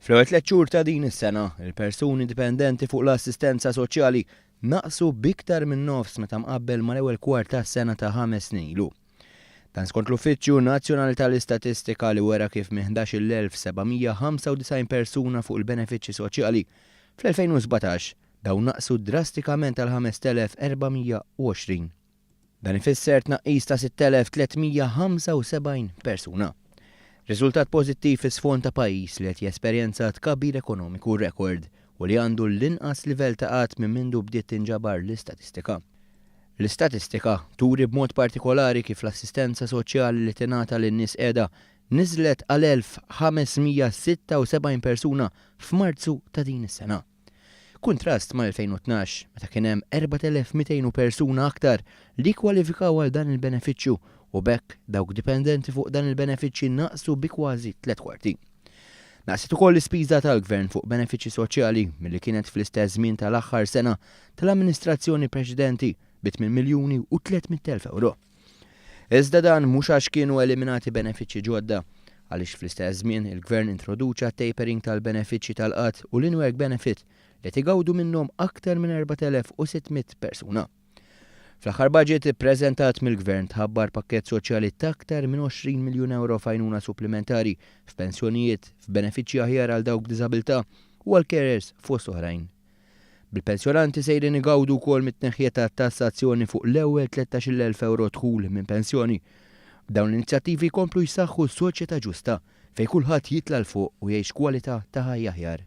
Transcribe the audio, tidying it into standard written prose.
Fl-ewwel tliet xhur ta' din is-sena, il-persuni dipendenti fuq l-assistenza soċjali naqsu b'iktar minn nofs meta mqabbel mal-ewwel kwart tas-sena ta' 5 snin ilu. Dan skont l-Uffiċċju Nazzjonali tal-Istatistika li wera kif minn 11,795 persuna fuq il-benefiċċji soċjali fl-2017 dawn naqsu drastikament għal 5,420. Dan ifisser tnaqqis ta' 6,375 persuna. Riżultat pożittiv fi sfond ta' pajjiż li qed jesperjenza tkabbir ekonomiku rekord u li għandu l-inqas livell ta' qgħad minn mindu bdiet tinġabar l-istatistika. L-istatistika turi b'mod partikolari kif l-assistenza soċjali li tingħata lin-nies qiegħda niżlet għal 1576 persuna f'Marzu ta' din is-sena. Kuntrast mal-2012, meta kien hemm 4200 persuna aktar li kwalifikaw għal dan il-benefiċċju u b'hekk dawk dipendenti fuq dan il-benefiċċji naqsu bi kważi tliet kwarti. Naqset ukoll l-ispiża tal-gvern fuq benefiċċji soċjali milli kienet fl-istess żmien tal-aħħar sena tal-amministrazzjoni preċedenti bi 8 miljuni u 300,000 euro. Iżda dan mhux għax kienu eliminati benefiċċji ġodda, għaliex fl-istess żmien il-gvern introduċa tapering tal-benefiċċji tal-qgħad u l-in-work benefit li tigawdu minnhom aktar minn 4600 persuna. Fl-aħħar budget ippreżentat mill-gvern tħabbar pakkett soċjali ta' aktar minn 20 miljun euro f'għajnuna supplementari, f'pensjonijiet, f'benefiċċji aħjar għal dawk b'diżabilità u għal carers fost oħrajn. Bil-pensjonanti sejrin igawdu wkoll mit-tneħħija ta' tassazzjoni fuq l-ewwel 13,000 euro dħul minn pensjoni. Dawn l-inizjattivi jkomplu jsaħħu soċjetà ġusta fejn kulħadd jitla' 'l fuq u jgħix kwalità ta' ħajja aħjar.